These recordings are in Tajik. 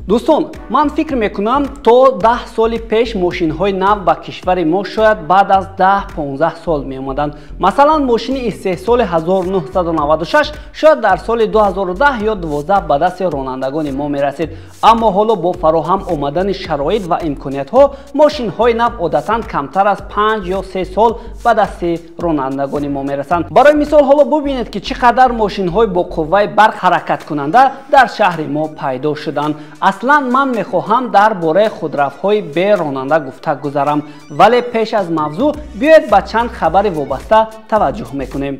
Дӯстон, ман фикр мекунам, то 10 соли пеш мошинҳои нав ба кишвари мо шояд баъд аз 10-15 сол меомаданд. Масалан, мошини истеҳсоли 1996 шояд дар соли 2010 ё 12 ба дасти ронандагони мо мерасид. Аммо ҳоло бо фароҳам омадани шароит ва имкониятҳо мошинҳои нав одатан камтар аз 5 ё 3 сол ба дасти ронандагони мо мерасанд. Барои мисол, ҳоло бубинед, ки чӣ қадар мошинҳои бо қувваи барқ ҳаракаткунанда дар шаҳри мо пайдо шуданд. Аслан ман мехоҳам дар бораи худравҳои беронанда гуфта гузарам, вале пеш аз мавзӯъ биёед ба чанд хабари вобаста таваҷҷӯҳ мекунем.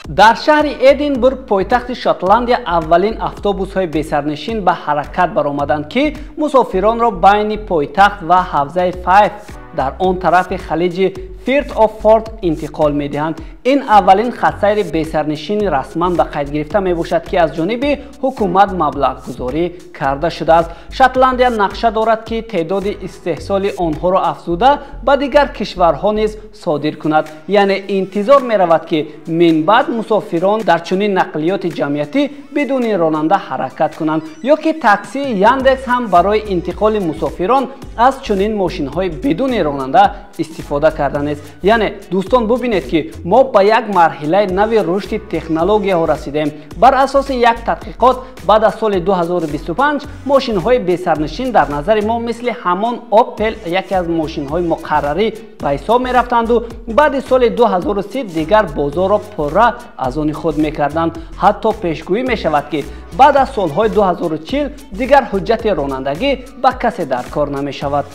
Дар шаҳри Эдинбург, пойтахти Шотландия, аввалин автобусҳои бесарнишин ба ҳаракат баромаданд, ки мусофиронро байни пойтахт ва ҳавзаи Файф дар он тарафи халиҷи Фирт оф Форт интиқол медиҳанд. Ин аввалин хатсайри бесарнишини расман ба қайд гирифта мебошад, ки аз ҷониби ҳукумат маблағгузорӣ карда шудааст. Шотландия нақша дорад, ки теъдоди истеҳсоли онҳоро афзуда, ба дигар кишварҳо низ содир кунад. Яъне интизор меравад, ки минбаъд мусофирон дар чунин нақлиёти ҷамъиятӣ бидуни ронанда ҳаракат кунанд, ё ки таксии Яндекс ҳам барои интиқоли мусофирон аз чунин мошинҳои бидуни ронанда истифода карда нест. Яъне, дӯстон, бубинед, ки мо ба як марҳилаи нави рушди технологияҳо расидем. Бар асоси як тадқиқот, баъд аз соли 2025 мошинҳои бесарнишин дар назари мо мисли ҳамон Опел яке аз мошинҳои муқаррарӣ ба ҳисоб мерафтанду баъди соли 2030 дигар бозорро пурра аз они худ мекарданд. Ҳатто пешгӯӣ мешавад, ки баъд аз солҳои 2040 дигар ҳуҷҷати ронандагӣ ба касе дар кор намешавад.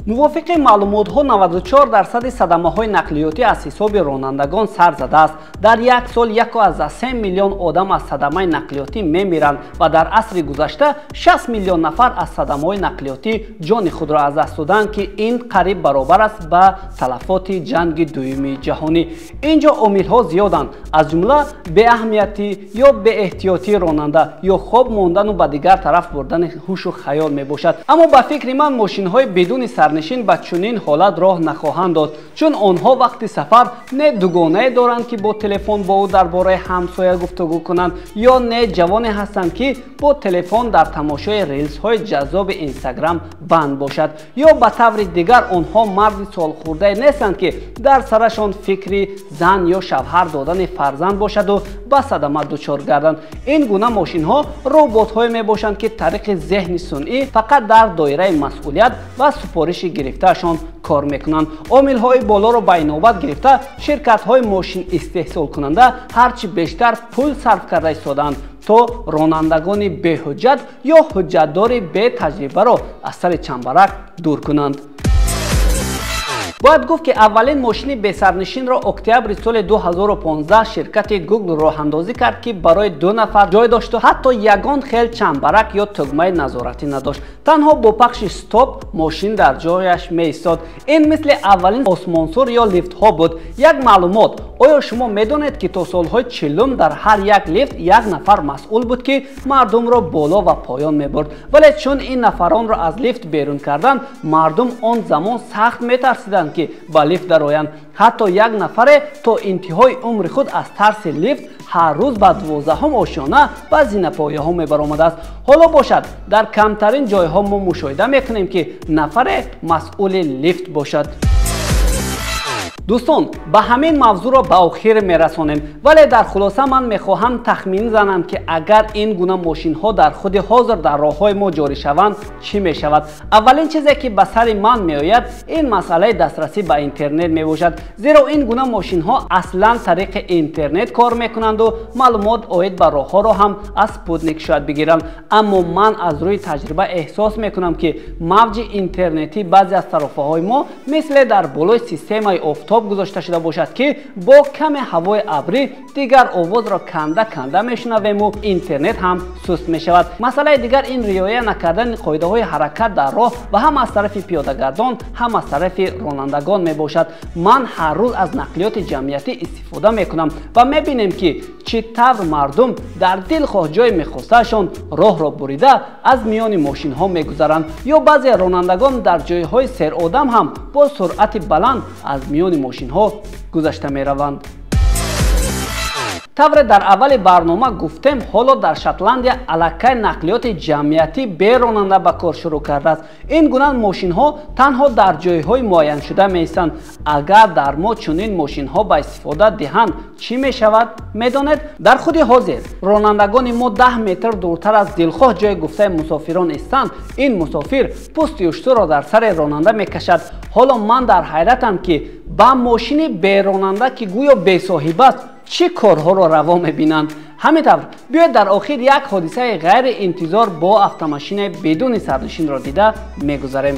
Мувофиқи маълумотҳо, 94 дарсади садамаҳои нақлиётӣ аз ҳисоби ронандагон сар задааст. Дар як сол 1,3 миллион одам аз садамаи нақлиётӣ мемиранд ва дар асри гузашта 6 миллион нафар аз садамаҳои нақлиётӣ ҷони худро аз даст доданд, ки ин қариб баробар аст ба талафоти Ҷанги Дуюми Ҷаҳонӣ. Ин ҷо омилҳо зиёданд, аз ҷумла беаҳамиятӣ ё беэҳтиётии ронанда ё хоб мондану ба дигар тараф бурдани ҳушу хаёл мебошад. Аммо ба фикри ман, мошинҳои бидуни сарнишин ба чунин ҳолат роҳ нахоҳанд дод, чун онҳо вақти сафар не дугонае доранд, ки бо телефон бо ӯ дар бораи ҳамсоя гуфтугӯ кунанд, ё не ҷавоне ҳастанд, ки бо телефон дар тамошои рилсҳои ҷаззоби Инстаграм банд бошад, ё ба таври дигар онҳо марди солхӯрдае нестанд, ки дар сарашон фикри зан ё шавҳар додани фарзанд бошаду ба садама дучор гарданд. Ин гуна мошинҳо роботҳое мебошанд, ки тариқи зеҳни сунъӣ фақат дар доираи масъулият ва супориши гирифтаашон кор мекунанд. Омилҳои болоро ба инобат гирифта, ширкатҳои мошин истеҳсолкунанда ҳарчи бештар пул сарф карда истодаанд, то ронандагони беҳуҷҷат ё ҳуҷҷатдори бетаҷрибаро аз сари чамбарак дур кунанд. Бояд гуфт, ки аввалин мошини бесарнишинро октябри соли 2015 ширкати Google роҳандозӣ кард, ки барои ду нафар ҷой дошту ҳатто ягон хел чамбарак ё тугмаи назоратӣ надошт. Танҳо бо пахши стоп мошин дар ҷояш меистод. Ин мисли аввалин осмонсур ё лифтҳо буд. Як маълумот: оё шумо медонед, ки то солҳои 40-ум дар ҳар як лифт як нафар масъул буд, ки мардумро боло ва поён мебурд? Вале чун ин нафаронро аз лифт берун карданд, мардум он замон сахт метарсиданд, ки ба лифт дароянд. Ҳатто як нафаре то интиҳои умри худ аз тарси лифт ҳар рӯз ба 12-ҳум ошёна ба зинапояҳо мебаромадааст. Ҳоло бошад, дар камтарин ҷойҳо мо мушоҳида мекунем, ки нафаре масъули лифт бошад. Дӯстон, ба ҳамин мавзӯъро ба охир мерасонем, вале дар хулоса ман мехоҳам тахмин занам, ки агар ин гуна мошинҳо дар худи ҳозир дар роҳҳои мо ҷорӣ шаванд, чӣ мешавад. Аввалин чизе, ки ба сари ман меояд, ин масъалаи дастрасӣ ба интернет мебошад, зеро ин гуна мошинҳо аслан тариқи интернет кор мекунанду маълумот оид ба роҳҳоро ҳам аз спутник шояд бигиранд. Аммо ман аз рӯи таҷриба эҳсос мекунам, ки мавҷи интернетӣ баъзе аз тарофаҳои мо мисле дар болои системаи офтоб гузошта шуда бошад, ки бо каме ҳавои абрӣ дигар овозро канда канда мешунавему интернет ҳам суст мешавад. Масъалаи дигар ин риоя накардани қоидаҳои ҳаракат дар роҳ ва ҳам аз тарафи пиёдагардон, ҳам аз тарафи ронандагон мебошад. Ман ҳар рӯз аз нақлиёти ҷамъиятӣ истифода мекунам ва мебинем, ки чӣ тавр мардум дар дилхоҳ ҷои мехостаашон роҳро бурида аз миёни мошинҳо мегузаранд, ё баъзе ронандагон дар ҷойҳои серодам ҳам бо суръати баланд аз миёни мошинҳо гузашта мераванд. Тавре дар аввали барнома гуфтем, ҳоло дар Шотландия аллакай нақлиёти ҷамъиятӣ беронанда ба кор шурӯъ кардааст. Ин гуна мошинҳо танҳо дар ҷойҳои муайяншуда меистанд. Агар дар мо чунин мошинҳо ба истифода диҳанд, чӣ мешавад, медонед? Дар худи ҳозир ронандагони мо 10 метр дуртар аз дилхоҳ ҷои гуфтаи мусофирон истанд, ин мусофир пӯсти уштурро дар сари ронанда мекашад. Ҳоло ман дар ҳайратам, ки ба мошини беронанда, ки гӯё бесоҳиб аст, чӣ корҳоро раво мебинанд. Ҳамин тавр, биёед дар охир як ҳодисаи ғайриинтизор бо автомошинаи бидуни сарнишинро дида мегузарем.